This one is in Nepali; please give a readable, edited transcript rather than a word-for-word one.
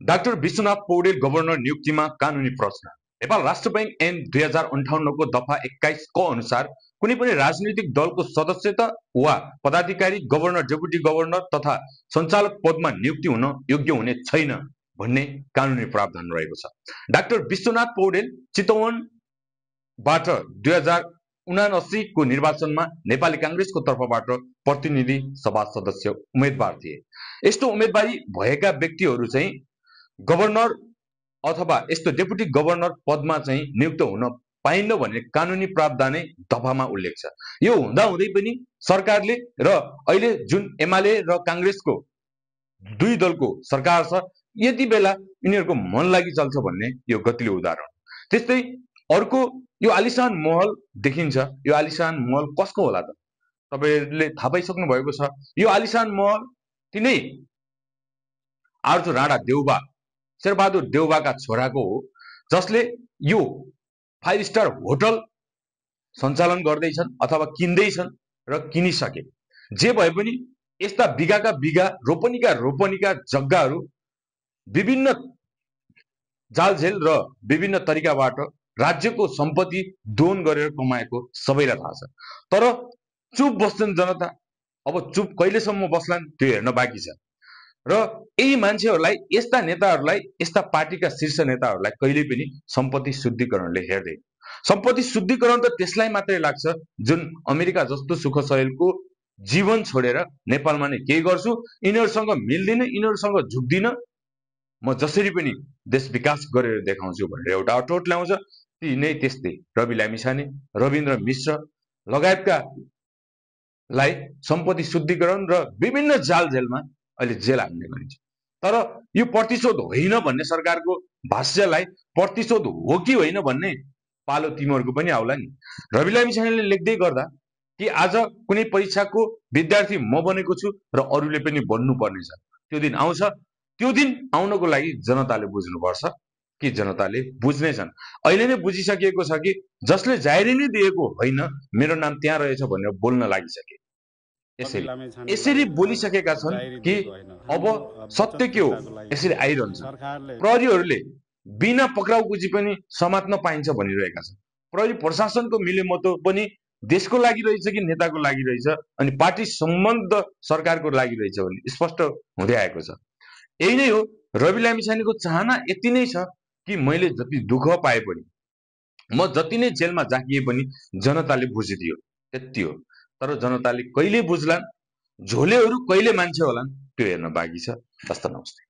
डाक्टर विश्वनाथ पौडेल गभर्नर नियुक्तिमा कानुनी प्रश्न। नेपाल राष्ट्र बैंक ऐन 2058 को दफा 21 को अनुसार कुनै पनि राजनीतिक दलको सदस्यता वा पदाधिकारी गभर्नर, डेपुटी गभर्नर तथा सञ्चालक पदमा नियुक्ति हुन योग्य हुने छैन भन्ने कानुनी प्रावधान रहेको छ। डाक्टर विश्वनाथ पौडेल चितवनबाट 2079 को निर्वाचनमा नेपाली कांग्रेसको तर्फबाट प्रतिनिधि सभा सदस्य उम्मेदवार थिए। यस्तो उम्मेदवारी भएका व्यक्तिहरू चाहिँ गभर्नर अथवा यस्तो डेपुटी गभर्नर पदमा चाहिँ नियुक्त हुन पाइन्न भन्ने कानुनी प्रावधानै दफामा उल्लेख छ। यो हुँदा हुँदै पनि सरकारले र अहिले जुन एमाले र कांग्रेसको दुई दलको सरकार छ, यति बेला यिनीहरूको मन लागि चल्छ भन्ने यो गतिलो उदाहरण। त्यस्तै अर्को यो आलिशान महल देखिन्छ। यो आलिशान महल कसको होला त? तपाईहरुले थाहा पाइसक्नु भएको छ। यो आलिशान महल तिनै आर्जु राणा देउबा, शेरबहादुर देउबाका छोराको हो, जसले यो 5 स्टार होटल सञ्चालन गर्दैछन् अथवा किन्दैछन् र किनिसके। जे भए पनि यस्ता बिगाका बिगा, रोपनीका रोपनीका जग्गाहरू विभिन्न जालझेल र विभिन्न तरिकाबाट राज्यको सम्पत्ति दोहन गरेर कमाएको सबैलाई थाहा छ। तर चुप बस्छन् जनता। अब चुप कहिलेसम्म बस्लान् त्यो हेर्न बाँकी छ। र यही मान्छेहरूलाई, यस्ता नेताहरूलाई, यस्ता पार्टीका शीर्ष नेताहरूलाई कहिले पनि सम्पत्ति शुद्धिकरणले हेर्दैन। सम्पत्ति शुद्धिकरण त त्यसलाई मात्रै लाग्छ जुन अमेरिका जस्तो सुख सहेलको जीवन छोडेर नेपालमा नै केही गर्छु, यिनीहरूसँग मिल्दिन, यिनीहरूसँग झुक्दिन, म जसरी पनि देश विकास गरेर देखाउँछु भनेर एउटा अटोट ल्याउँछ। ती नै त्यस्तै रवि लामिछाने, रविन्द्र मिश्र लगायतका लाई सम्पत्ति शुद्धिकरण र विभिन्न जालझेलमा अहिले जेल हाल्ने गरिन्छ। तर यो प्रतिशोध होइन भन्ने सरकारको भाष्यलाई प्रतिशोध हो कि होइन भन्ने पालो तिमीहरूको पनि आउला नि। रवि लामिछानेले लेख्दै गर्दा कि आज कुनै परीक्षाको विद्यार्थी म बनेको छु र अरूले पनि बन्नु पर्नेछ, त्यो दिन आउँछ। त्यो दिन आउनको लागि जनताले बुझ्नुपर्छ कि जनताले बुझ्नेछन्। अहिले नै बुझिसकिएको छ कि जसले जाहेरी नै दिएको होइन, मेरो नाम त्यहाँ रहेछ भनेर बोल्न लागिसके। यसरी बोलिसकेका छन् कि अब सत्य के हो यसरी आइरहन्छ। प्रहरीहरूले बिना पक्राउ पुँजी पनि समात्न पाइन्छ भनिरहेका छन्। प्रहरी प्रशासनको मिलेमतो पनि देशको लागि रहेछ कि नेताको लागि रहेछ, अनि पार्टी सम्बन्ध सरकारको लागि रहेछ भन्ने स्पष्ट हुँदै आएको छ। यही नै हो रवि लामिछानेको चाहना। यति नै छ कि मैले जति दुःख पाए पनि, म जति नै जेलमा जाकिए पनि जनताले बुझिदियो, यति हो। तर जनताले कहिले बुझ्लान्, झोलेहरू कहिले मान्छे होलान्, त्यो हेर्न बाँकी छ। हस्त नमस्ते।